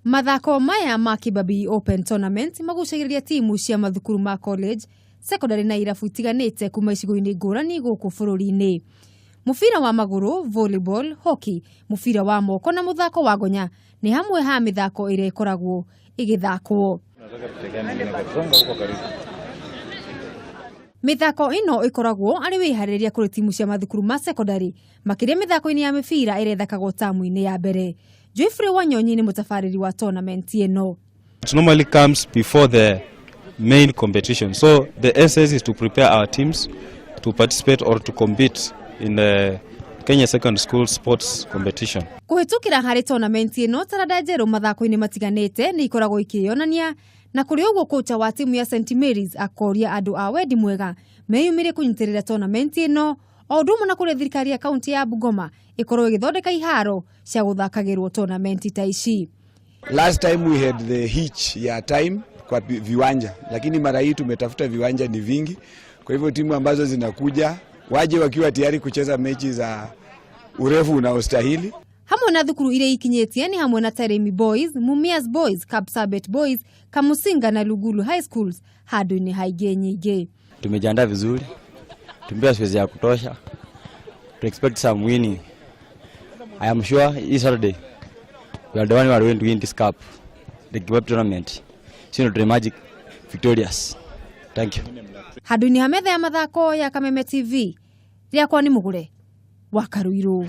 Mathako maya ma Kibabii Open Tournament magucagĩrĩria timu cia mathukuru ma college, secondary na irabu itiganĩte kuma icigo-inĩ ngũrani gũkũ bũrũri-inĩ. Mũbira wa magũrũ, volleyball, hockey, mũbira wa moko na mũthako wa ngonya nĩ hamwe ha mĩthako ĩrĩa ĩkoragwo ĩgĩthakwo. Mĩthako ĩno ĩkoragwo arĩ wĩharĩrĩria kũrĩ timu cia mathukuru ma secondary makĩria mĩthako-inĩ ya mĩbira ĩrĩa ĩthakagwo tamu-inĩ ya mbere. Joyfrey Wanyonyi nĩ mũtabarĩri wa tournament ĩno. It normally comes before the main competition. So the essence is to prepare our teams to participate or to compete in the Kenya Second School Sports Competition. Kũhĩtũkĩra harĩ tournament ĩno taranda njerũ mathako-inĩ matiganĩte nĩ ikoragwo ikĩyonania na kũrĩ ũguo kocha wa timu ya St Mary's akoria andũ a wendi mwega meyumĩrie kũnyitĩrĩra tournament ĩno o ũndũ ũmwe na kũrĩa thirikari ya kaunti ya Bungoma ĩkorwo ĩgĩthondeka iharo cia gũthakagĩrwo tournament ta ici. Last time we had the hitch ya time kwa viwanja, lakini mara hii tumetafuta viwanja ni vingi. Kwa hivyo timu ambazo zinakuja waje wakiwa tayari kucheza mechi za urefu unaostahili. Hamwe na thukuru iria ikinyĩtie nĩ hamwe na Taremi Boys, Mumias Boys, Kapsabet Boys, Kamusinga na Lugulu High Schools handũ-inĩ haingĩ nyingĩ. Tumejiandaa vizuri, tumepewa space ya kutosha. To expect some winning. I am sure this Saturday we are the one who are going to win this cup, the Kibabii tournament. Sino to emerge victorious. Thank you. Handũ-inĩ ha metha ya mathako ya Kameme TV, rĩakwa nĩ mũgũre wa Karuirũ.